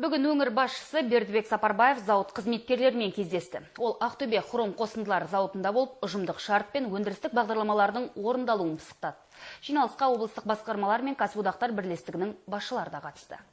Бүгін өңір басшысы Бердібек Сапарбаев зауыт қызметкерлерімен кездесті. Ол Ақтөбе хром қосындылар зауытында болып, ұжымдық шарт пен өндірістік бағдарламалардың орындалуын пысықтады. Жиналысқа облыстық басқармалар мен кәсіподақтар бірлестігінің басшылары да қатысты.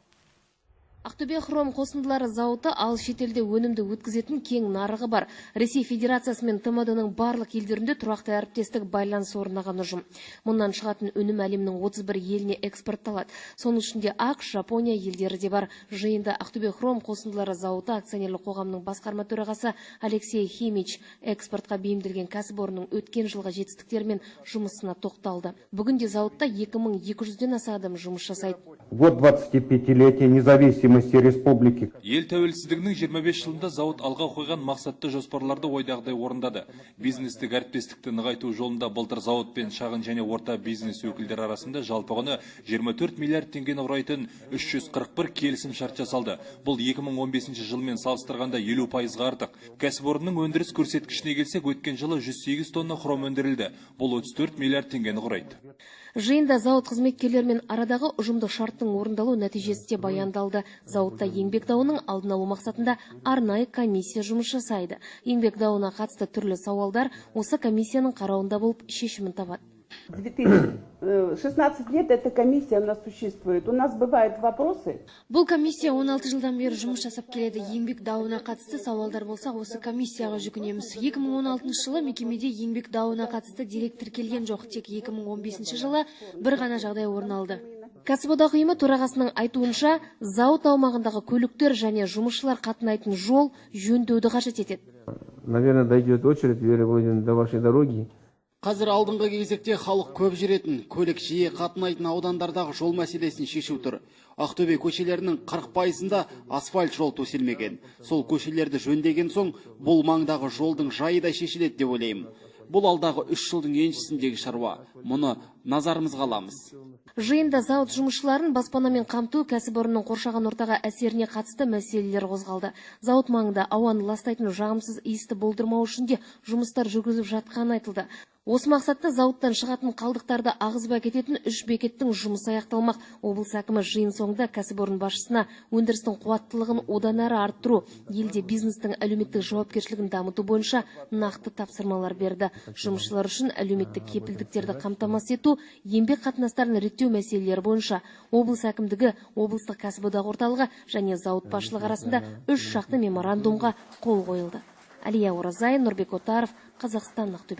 Ақтөбе хром қосындылары зауыты ал шетелде өнімді өткізетін кең нарығы бар. Ресей Федерациясы мен ТМД-ның барлық елдерінде тұрақты әріптестік байланыс орнаған ұжым. Мұнан шығатын өнім әлемнің 31 еліне экспортталады. Соның ішінде АҚШ, Жапония елдері де бар. Жиында Ақтөбе хром қосындылары зауыты акционерлік қоғамының басқарма төрағасы Алексей Химич экспортқа бейімделген кәсіпорынның өткен жылғы жетістіктері мен жұмысына тоқталды. Бүгінде зауытта 2200-ден аса адам жұмыс жасайды. Год 25-летия независимости республики. Ел тәуелсіздігінің 25 жылында зауыт алға қойған мақсатты жоспарларды ойдағыдай орындады. Бизнестік әріптестікті нығайту жолында былтыр зауыт пен шағын және орта бизнес өкілдері арасында жалпы құны 24 миллиард теңгені құрайтын 341 келісім шарт жасалды. Бұл 2015 жылмен салыстырғанда 50%-ға артық. Кәсіпорынның өндіріс көрсеткішіне келсек, өткен жылы 108 тонна хром өндірілді. Бұл 34 миллиард теңгені құрайды. Жиында зауыт қызметкерлерімен арадағы ұжымдық шарттың орындалу нәтижесі де баяндалды. Зауытта еңбек дауының алдын алу мақсатында арнайы комиссия жұмыс жасайды. Еңбек дауына қатысты түрлі сауалдар осы комиссияның қарауында болып шешімін табады. 2016 лет эта комиссия у нас существует. У нас бывают вопросы. Бұл комиссия 16 жылдан бері жұмыс жасап келеді. Еңбек дауына қатысты сауалдар болса, осы комиссияға жүгінеміз. 2016 жылы мекемеде еңбек дауына қатысты дерек тіркелген жоқ. Тек 2015 жылы бір ғана жағдай орын алды. Кәсіподақ ұйымы төрағасының айтуынша, зауыт аумағындағы көліктер және жұмысшылар қатынайтын жол жөндеуді қажет етеді. Наверное, дойдет очередь, Вера Владимировна, до вашей дороги. Қазір алдыңғы кезекте халық көп жүретін, көлік жиі қатынайтын аудандардағы жол мәселесін шешу тұр. Ақтөбе көшелерінің 40%-ында асфальт жол төселмеген. Сол көшелерді жөндеген соң, бұл маңдағы жолдың жайы да шешіледі деп ойлаймын. Бұл алдағы 3 жылдың еншісіндегі шаруа. Мұны назарымызға аламыз. Жиында зауыт жұмысшыларын баспанамен қамту, кәсіпорынның қоршаған ортаға әсеріне қатысты мәселелер қозғалды. Зауыт маңында ауаны ластайтын жағымсыз иісті болдырмау үшін де жұмыстар жүргізіліп жатқаны айтылды. Осы мақсатта зауыттан шығатын қалдықтарды ағызып әкететін 3 бекеттің жұмысы аяқталмақ. Облыс әкімі жиын соңында кәсіпорын басшысына өндірістің қуаттылығын одан әрі арттыру, елде бизнестің әлеуметтік жауапкершілігін дамыту бойынша нақты тапсырмалар берді. Жұмысшылар үшін әлеуметтік кепілдіктерді қамтамасыз ету, еңбек қатынастарын реттеу мәселелері бойынша облыс әкімдігі, облыстық кәсіподақ орталығы және зауыт басшылығы арасында 3 жақты меморандумға қол қойылды. Әлия Оразайын, Нұрбек Отаров, Қазақстан, Ақтөбе.